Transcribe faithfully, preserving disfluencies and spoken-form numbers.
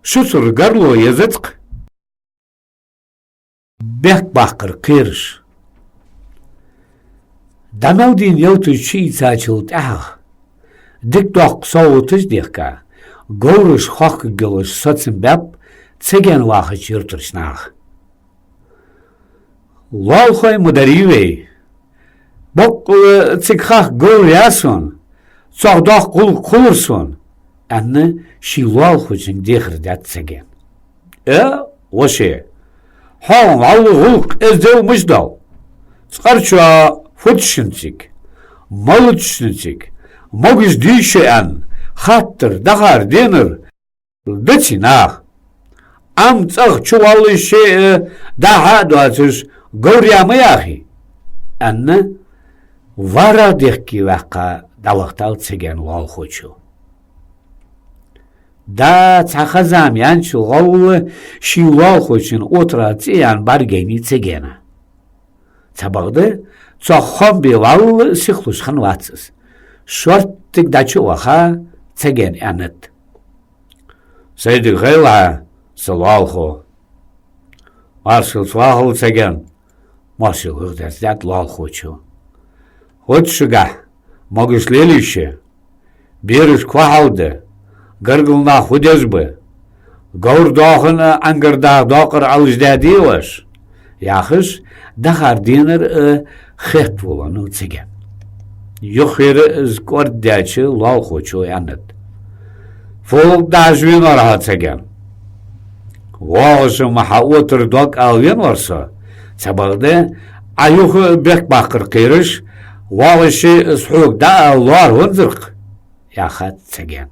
Шуцар гарло езац-кх. Бехк баккхар кхераш. ДӀа мел дийна ялташ чуийцачул тӀехьагӀа, дика доккха совгӀаташ а дехка, говраш хохкаргйолаш соцам баьб Цаген вахача юртарча наха. «Лоалахой ма дарий вай. Боккъала цига хахка говр я сона, цох доккха гӀулакх хулар сона», — аьнна, ший лоалахочунга дехар даьд Цагена. «Э, воше, хьогӀ вӀалла гӀулакх эздел мича доал? Цкъарчоа футташначиг, малудчунациг, могаш дий шо аьнна, хаттар, дӀахар, денар даций наха? Ӏам цӀагӀа чувоалаш ше а, дӀа-хьа а доацаш, говр я ма яхий», — аьнна, варах дехке ваьккха дӀавахийтав Цаген лоалахочо. Да цхьа ха-зама яьнначул гӀолла ший лоалахочун отара цӀи яьнна бӀаргаяйнай Цагена. Цхьабакъда, цох хоам бе валлал сихлуш хиннавац из. Шорттига дӀачу а ваха, Цагена аьннад: «Сайдига хийла хьа, са лоалахо». «Маршалла ца вахалва, Цаген», — моаршал хьоахадаьд лоалахочо. «Футташ шугахь, могаш лелий шо. Берашка фу хьал да, гаргара наха фу деш ба? Говр доахан а, Ӏангар даха докъар Ӏалашдаьдий оаш?» — яхаш, дӀахар, денар а хетта волавеннав Цаген. Юххера из кӀордадаьча, лоалахочо аьннад: «Фу гӀулакх дахьаш венавар хьо, Цаген?» «ВоагӀаш-м хьа отар дог ала венавар со. Цхьабакъда, Ӏа юха а бехк баккхар кхераш, воагӀаш ше из хьога дӀаала лоархӀанзар-кх», — яхад Цагена.